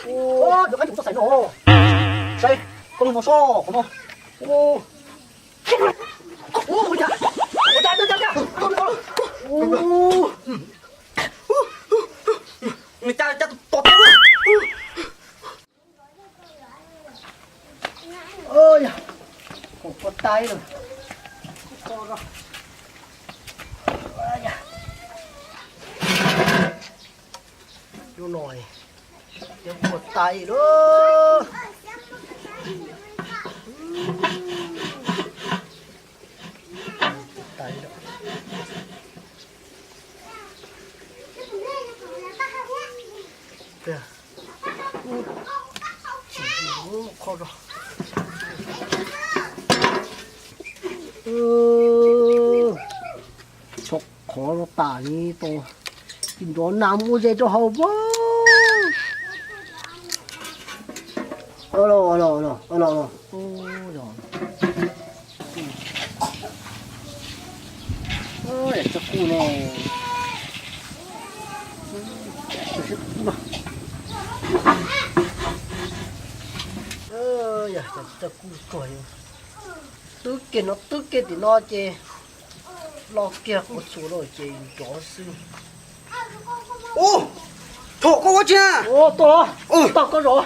Ua, yuav qab tseem tuaj xaiv no. Saib, koj lub no sob qhov no. Ua, ua, ua cas, ua cas, cas, cas, cas. Ua, cas, cas, tos teb. Ua, yog, kuv ua tais lawm. Ua, yog. Lub no yog ua tais lawm. Tsis, qhov no, qhov no tas li tau, tsis nrov nas mus ua zes rau hauv pob. Los los los los. Coj kuj no. Coj kuj tsuag, twb kiag no twb kiag tim no ces los kiag qhov tsua lawm ces nrov xwb. Ua, Thom, koj ua tsi na? Ua, tuaj, tau koj zaum,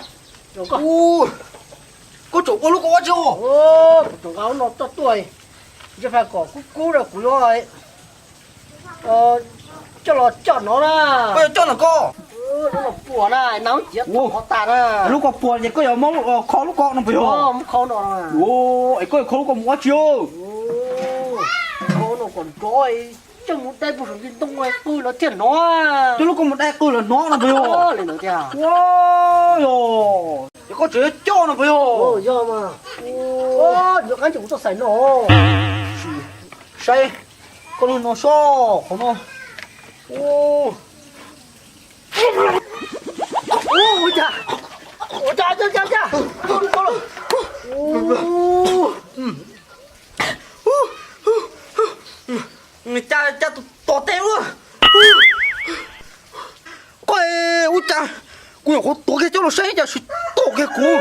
zaum koj. Ua, koj tseem ua lub ko ua tsi os? Kuv tseem nqa lub no tuaj tuaj, ntshe fais kom kub kub rau kuv yuav coj los coj no na. Koj yuav coj no koj? Lub no puas na, nab ciav qhov tas na. Lub ko puas ces koj yuav muab kho lub ko no puas yog? Muab kho no. Es koj yuav kho lub ko mus ua tsi? Kho no kom nrov, coj mus dai puag saum ntsis ntoo qw los thiaj hnov. Coj lub ko mus dai qw los hnov no puas yog? Li ntawd tiag. Yog, es koj tseem yuav coj no puas yog? Yog mas. Yuav qab tseem kuv tuaj xaiv no. Saib, koj lub no sob qhov no. Ua, ua cas, ua cas, cas, cas, cas. Cas, cas tus tom tej ua. Koj, ua cas kuv nyuam qhuav tuav kiag coj los saib cas tsis tom kiag kuv.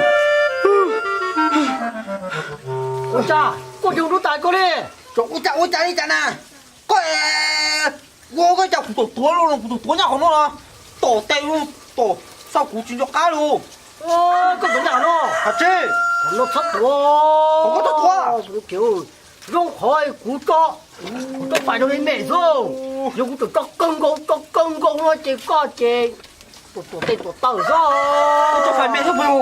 Ua cas koj tsis ua tais koj li? Ua cas, ua cas li cas na? Koj, ua koj cas kuv tuav tuav los, kuv tuav tuav nyob qhov no los tom tej, tom xauj kuv tsis nco qab li. Koj tuav nyob qhov no. Hais tsis, qhov no txhob tuav. Qhov koj txhob tuav. Zoo qhov kuv tso, kuv tso fais rau li me xwb. Yog kuv tseem tso kawg nkaus, tso kawg nkaus no ces koj ces tuam tuam tej tuam taw xwb. Koj tso fais me xwb puas yog?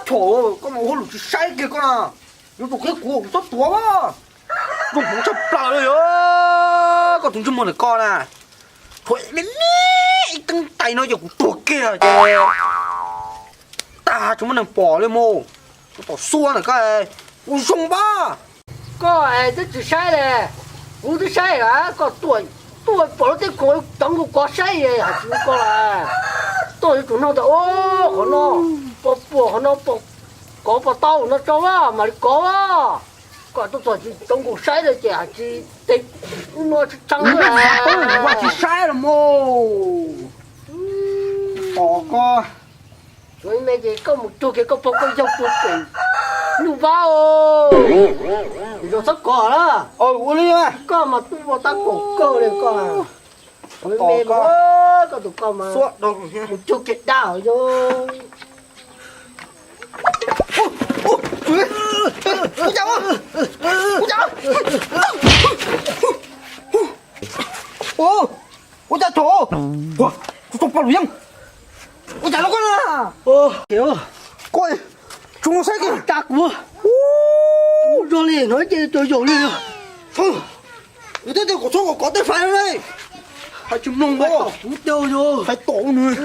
Chov, koj mas ua hauj lwm tsis saib kiag koj na. Yuav tsum qhia kuv, kuv txhob tuav mas. Zoo hmoov tshaj plaws li os. Koj tus ntsej muag ntawm koj na, thuam me me ib teeb tais no ces kuv tuag kiag ces tag tsis muaj neeg pom li mus. Kuv tom xuab ntawm koj, kuv zoo pab. Koj twb tsis saib li, kuv twb saib lawm, koj tuaj, tuaj pom lub teb khoom cov nkaus kov saib hais tsis koj lawm. Tuaj yuav tsum nug tias, qhov no, pos puas qhov no, kov pos tau no tso mas mam li kov. Koj tuaj txog tsis cov nkaus saib li ces hais tsis, tej lub no tsis tshee li. Vaj tsis saib los mus. Pom koj. Tsuav me ces koj mus cuag kiag koj pog koj yawg puag pem Nyuj Vab os. Zos txhob kov na. Ua li koj mas tuaj ua tab kaum kawg li koj. Tsuav me, koj tus koj mas mus cuag kiag dab yog. Ua cas tso, tso poj lus yeej. Ua cas los koj na? Koj tso saib kiag. Tsa kuv. Zoo li no ces tso yaum li. Yus twb tias kom txhob kom kov tej fais li. Hais tsis mloog, kuv tau yus fais tom nws.